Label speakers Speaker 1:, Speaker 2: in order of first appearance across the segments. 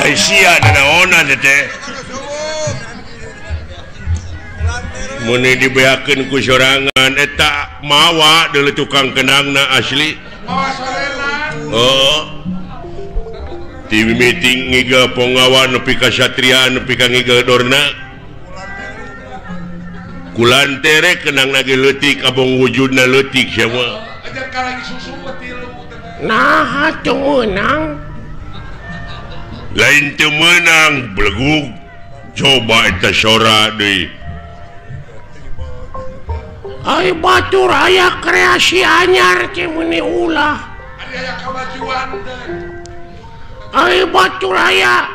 Speaker 1: Ai sia nanaonan teh. Mun dibeakeun ku sorangan eta mawa deuleu tukang kenangna asli. Oh. Ti meeting ngigel ponggawa nepi ka satria nepi ka ngigel dorna. Kulantere kenang lagi leutik abong wujudna leutik sia mah.
Speaker 2: Nah, teu meunang.
Speaker 1: Lain teu meunang belegug. Coba eta sora deui.
Speaker 2: Ai batur aya kreasi anyar teh meuni ulah.
Speaker 3: Aya kamajuan teh.
Speaker 2: Ai batur aya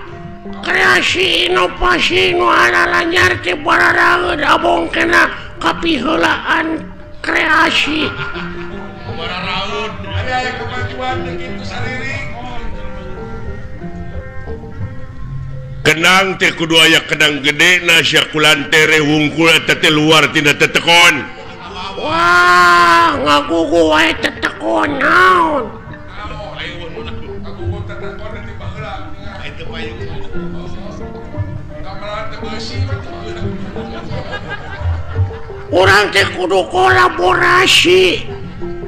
Speaker 2: kreasi inovasi nu alanyar teh bararaeud abong kena kapiheulaan kreasi.
Speaker 3: Bararaeud aya kemajuan teh kitu sariring.
Speaker 1: Kenang teh kudu aya kenang gede na sia kulantere wungkul eta teh luar tina tetekon.
Speaker 2: Wah, ngagugu wae tetekon naon. Urang teh kudu kolaborasi.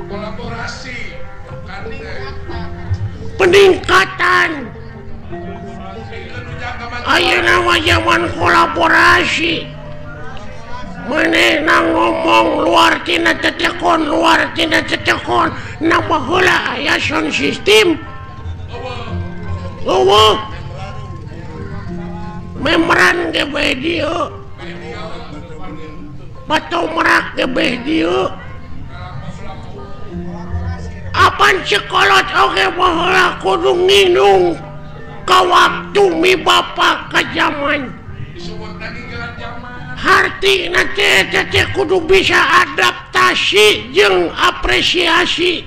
Speaker 3: Kolaborasi
Speaker 2: peningkatan. Ayeuna mah zaman kolaborasi. Manehna ngomong luar tina tetekon, luar tina tetekon, na baheula aya sound system. Eueuh. Membran ge bae dieu. Batu merak ge bae dieu. Apan sekolot oge baheula kudu nginung ka waktu mi bapa ka jaman. Hartina teh teh kudu bisa adaptasi jeung apresiasi.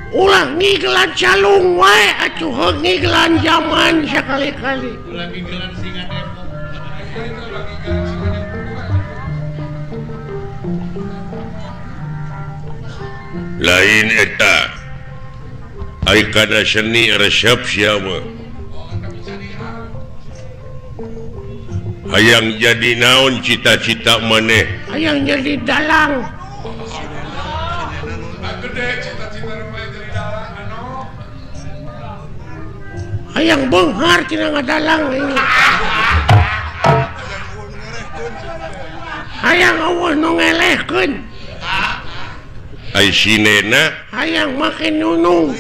Speaker 2: Ulah ngigelan calung wae atuh heuh ngigelan jaman sakali-kali.
Speaker 3: Ulah ngigelan singa Depok.
Speaker 1: Lain eta. Ai kana seni resep sia mah. Hayang jadi naon cita-cita maneh?
Speaker 2: Hayang jadi dalang. Hayang beunghar tina ngadalang ini. Hayang eueuh nu ngelehkeun.
Speaker 1: Ai sinena
Speaker 2: hayang make nunung.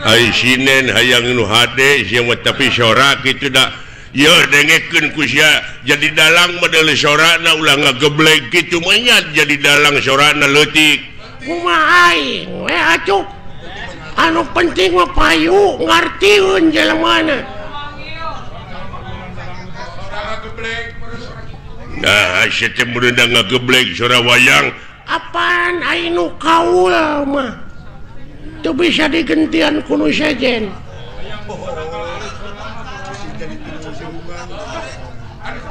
Speaker 1: Ai sinen hayang nu hade sia mah tapi sora kitu da. Yeuh dengekeun ku sia jadi dalang model sorana ulah ngageblek kitu mah nya jadi dalang sorana leutik.
Speaker 2: Kumaha aing we atuh. Anu penting mah payu ngartieun jelemana.
Speaker 1: Nah, sia teh meunang ngageblek sora wayang.
Speaker 2: Apaan aing nu kaul mah. Teu bisa digentian ku nu sejen.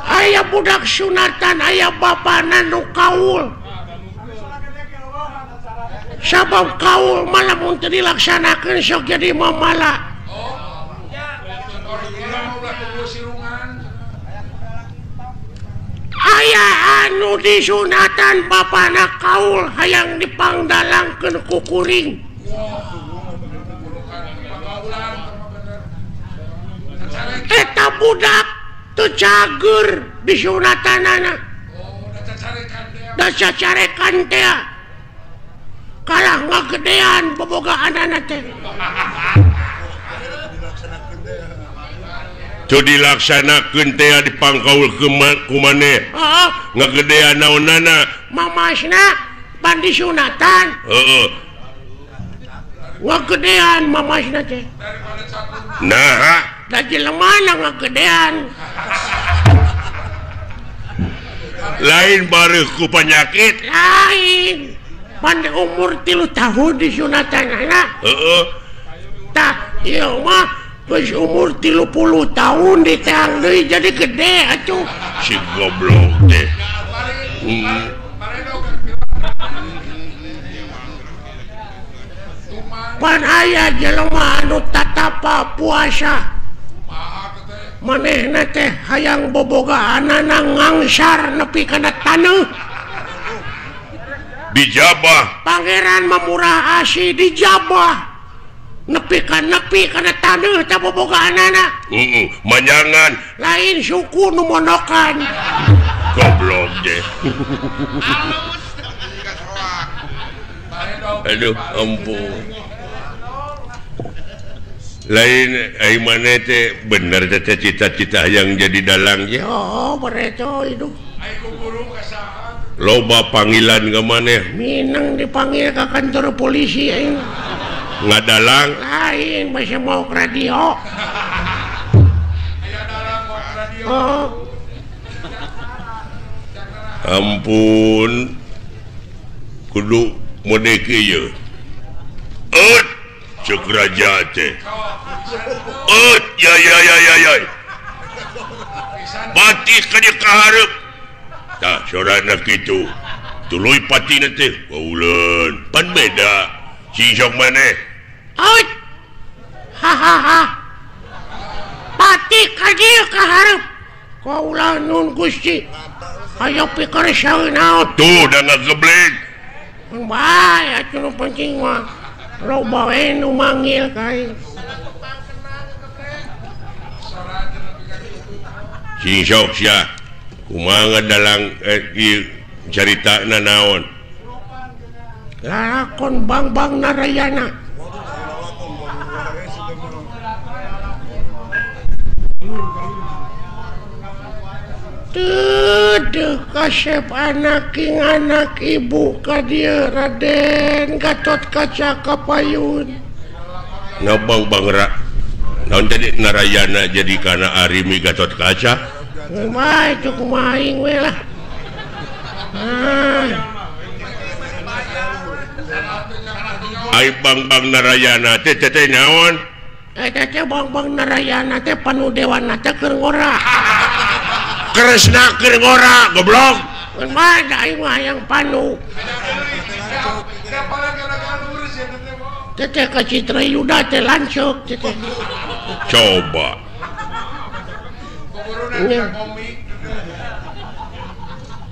Speaker 2: Aya budak sunatan aya bapana nu kaul. Sabab kaul mah lamun teu dilaksanakeun sok jadi mamala. Aya anu disunatan bapana kaul hayang dipangdalangkeun ku kuring. Eta budak teu cager disunatanana. Da cacarekan teh. Kalah ngagedean bobogaanana teh.
Speaker 1: Teu dilaksanakeun teh dipangkaul ku maneh.
Speaker 2: Heeh.
Speaker 1: Ngagedean naonana?
Speaker 2: Mamasna pan disunatan.
Speaker 1: Heeh.
Speaker 2: Ngagedean mamasna teh.
Speaker 1: Nah,
Speaker 2: da jelemana ngagedean.
Speaker 1: Lain bareuh ku panyakit.
Speaker 2: Lain. Pan umur 3 tahun disunatanana.
Speaker 1: Heeh.
Speaker 2: Tah, ieu mah geus umur 30 tahun diteang deui jadi gede atuh.
Speaker 1: Si goblok teh.
Speaker 2: Pan aya jelema anu tatapa puasa. Manehna teh hayang bobogaanana ngangsar nepi kana taneuh.
Speaker 1: Dijabah.
Speaker 2: Pangeran Mamurah Asih dijabah. Nepi kana taneuh teh bobogaanana.
Speaker 1: Heeh, manyangan.
Speaker 2: Lain suku nu monokan.
Speaker 1: Goblok deh. Aduh, ampun. Lain ai maneh teh bener teh cita-cita yang jadi dalang ya.
Speaker 2: Oh, bereto hidup.
Speaker 1: Loba panggilan ke maneh.
Speaker 2: Minang dipanggil ke kantor polisi aing.
Speaker 1: Ngadalang
Speaker 2: lain masih mau ke radio. Oh.
Speaker 1: Ampun. Kudu mode kieu. Eut cek raja teh. Eut ya ya ya ya ya. Pati ka dieu kahareup. Tah sorana kitu. Tuluy patina teh wauleun. Pan beda. Sing sok maneh.
Speaker 2: Eut. Ha ha ha. Pati ka dieu kahareup. Kaula nun Gusti. Ayo pikir saeunaon.
Speaker 1: Tuh da ngageblek.
Speaker 2: Bae atuh nu penting mah. Loba we nu manggil ka aing.
Speaker 1: Sing sok sia. Kumaha dalang ieu caritana naon?
Speaker 2: Lalakon Bangbang Narayana. Teu kasep anak king anak ibu ka dieu Raden Gatot Kaca Kapayun.
Speaker 1: Ngabang Bangra. Naon tadi Narayana jadi kana Arimi Gatot Kaca?
Speaker 2: Kumaha itu kumaha aing we lah. Ah.
Speaker 1: Ai Bangbang Narayana teh teh naon?
Speaker 2: Eta teh Bangbang Narayana teh panudewana teh keur ngora.
Speaker 1: Kresna keur ngora goblok.
Speaker 2: Kumaha aing mah hayang panu. Teteh ka Citra Yuda teh lanceuk teteh.
Speaker 1: Coba.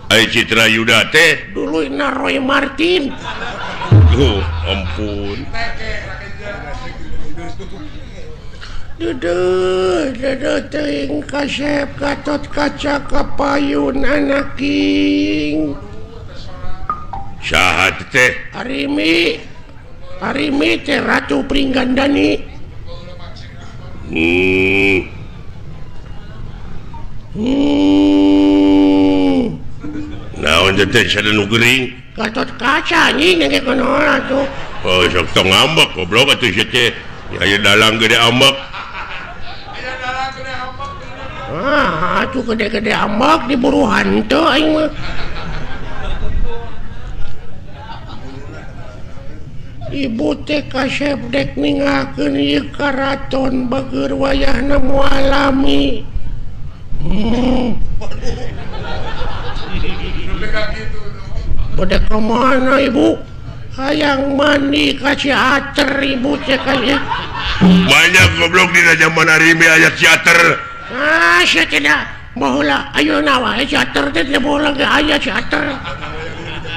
Speaker 1: Ai Citra Yuda teh
Speaker 2: dulu na Roy Martin.
Speaker 1: Duh, ampun.
Speaker 2: Duduh, duduh teuing kasep Gatot Kaca Kapayun anak king.
Speaker 1: Saha teh?
Speaker 2: Arimi. Arimi teh Ratu Pringgandani.
Speaker 1: Naon teh sada nu geuring?
Speaker 2: Gatot Kaca anjing ge kunaon atuh.
Speaker 1: Oh, sok tong ngambek goblok atuh sia teh. Aya dalang gede ambek.
Speaker 2: Ah, atuh gede-gede ambek diburu hantu aing mah. Ibu teh kasep dek ninggalkeun ieu karaton bageur wayahna moal lami. Bade ka mana ibu? Hayang mandi ka Ciater ibu teh kaya.
Speaker 1: Banyak goblok dina zaman Arimi aya Ciater.
Speaker 2: Ah, sia tidak. Baheula ayeuna wae Ciater teh teu baheula ge aya Ciater.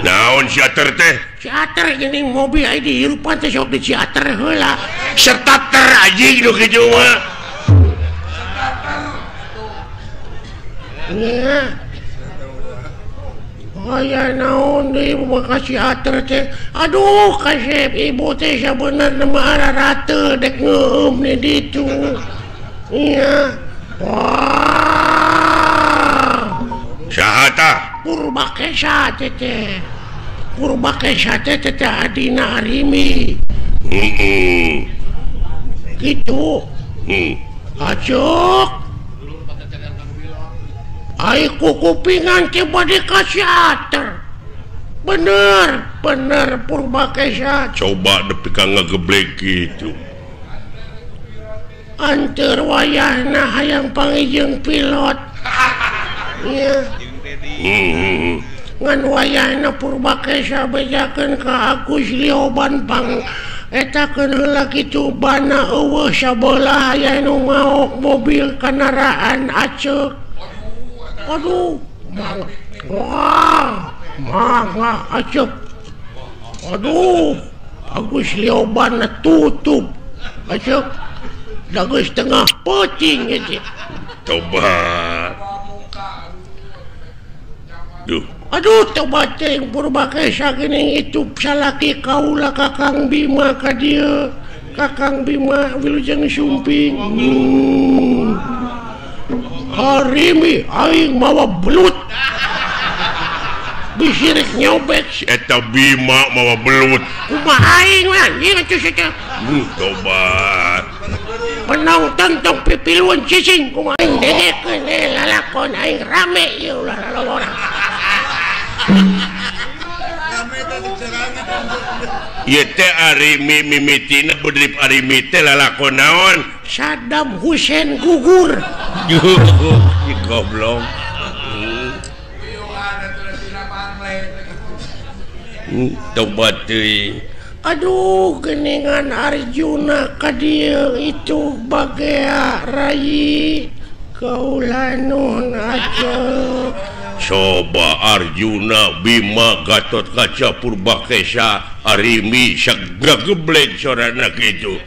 Speaker 1: Naon Ciater teh?
Speaker 2: Ciater geuning mobil aya dihirupan teh sok di Ciater heula.
Speaker 1: Starter anjing nu kitu mah.
Speaker 2: Nya. Aya naon deui ibu mah ka Ciater teh. Aduh kasep ibu teh sabenerna mah ararate dek ngeueum di ditu. Nya. Wah.
Speaker 1: Saha tah?
Speaker 2: Purbakesa teh. Purbakesa teh teh adina Arimi.
Speaker 1: Heeh.
Speaker 2: Kitu. Acuk. Ai kukupingan teh bade ka Ciater. Bener, bener Purbakesa.
Speaker 1: Coba nepi ka ngageblek kitu.
Speaker 2: Anteur wayahna hayang panggih pilot. Nya. Ngan wayahna Purbakesa bejakeun ka Agus Lioban pang Eta keun heula kitu bana eueuh sabelah aya nu maok mobil kendaraan aceuk. Aduh, mangga. Wah, mangga aceuk. Aduh, Agus Lioban tutup. Aceuk. Da geus tengah peuting ieu.
Speaker 1: Tobat. Duh.
Speaker 2: Aduh, tobat teh Purbakesa geuning itu salaki kaula Kakang Bima ka dieu. Kakang Bima wilujeng sumping. Harimi aing mawa belut. Bisirik nyobek
Speaker 1: si eta Bima mawa belut.
Speaker 2: Kumaha aing mah ieu atuh sia.
Speaker 1: Tobat.
Speaker 2: Penonton tong pipiluan cicing kumaha aing dengekeun lalakon aing rame ieu ulah lalorang.
Speaker 1: Ieu teh Arimi mimitina bedrip Arimi teh lalakon naon?
Speaker 2: Saddam Hussein gugur.
Speaker 1: Ih goblok. Tobat teuing.
Speaker 2: Aduh, geningan Arjuna ka dieu itu bagea rayi kaula nuhun aceuk.
Speaker 1: Coba Arjuna Bima Gatot Kaca Purbakesa Arimi sageblek sorana kitu.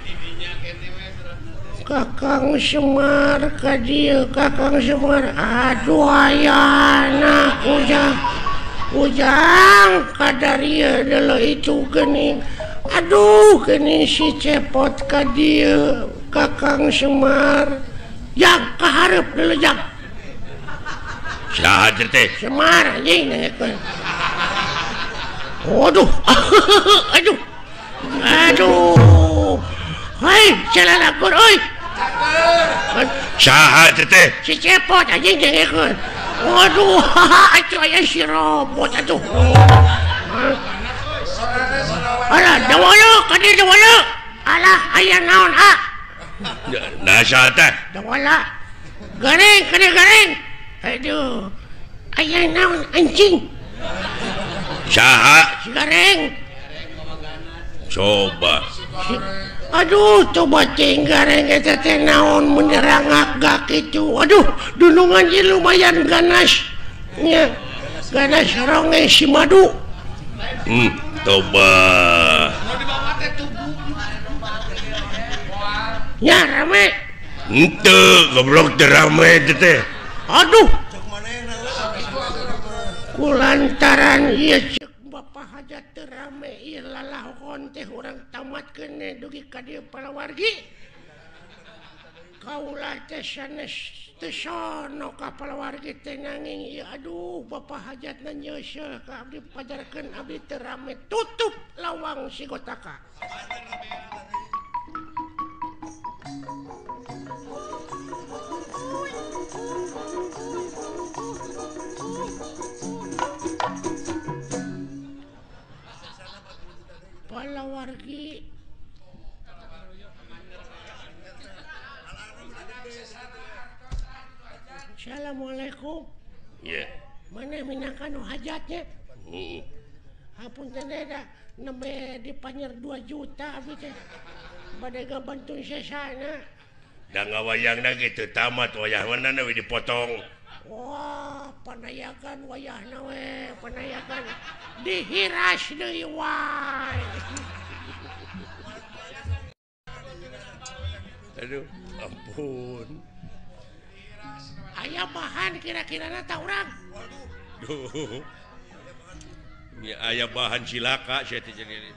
Speaker 2: Kakang Semar ka dieu, Kakang Semar. Aduh ayana ujang. Ujang kadarieu deuleu itu geuning. Aduh geuning si Cepot ka dieu, Kakang Semar. Jang kahareup deuleu jang.
Speaker 1: Saha teh?
Speaker 2: Semar anjing nanyakeun. Waduh. Aduh. Aduh. Hei, celalakon euy.
Speaker 1: Saha teh?
Speaker 2: Si Cepot anjing nanyakeun. Waduh, atuh aya si robot atuh. Alah, dawala ka dieu dawala. Alah, aya naon ah?
Speaker 1: Nah, saha teh?
Speaker 2: Dawala. Garing, ka dieu garing. Aduh, aya naon anjing?
Speaker 1: Saha?
Speaker 2: Si Gareng.
Speaker 1: Coba.
Speaker 2: Aduh, coba cing Gareng eta teh naon menyerangak gak kitu. Aduh, dunungan ieu lumayan ganas. Nya, ganas ronge si madu.
Speaker 1: Coba.
Speaker 2: Nya rame.
Speaker 1: Henteu, goblok teh rame teh.
Speaker 2: Aduh. Kulantaran ieu ceuk Bapak Hajat teu rame ieu lalahon teh urang tamatkeun dugi ka dieu palawargi. Kaula teh sanes teu sono ka palawargi teh nanging ieu aduh Bapak Hajatna nyeuseuh ka abdi pajarkeun abdi teu rame tutup lawang sigotaka. Palawargi Assalamualaikum.
Speaker 1: Yeah.
Speaker 2: Mana minangka nu hajatnya? Heeh. Hapunten da nembe dipanyer 2 juta abdi teh. Bade gabantun sesana.
Speaker 1: Da ngawayangna kitu tamat wayahna we dipotong.
Speaker 2: Wah, panayagan wayahna we, panayagan dihiras deui wae.
Speaker 1: Aduh, ampun.
Speaker 2: Aya bahan kira-kirana ta urang?
Speaker 1: Waduh. Nya aya bahan cilaka sia teh jadi.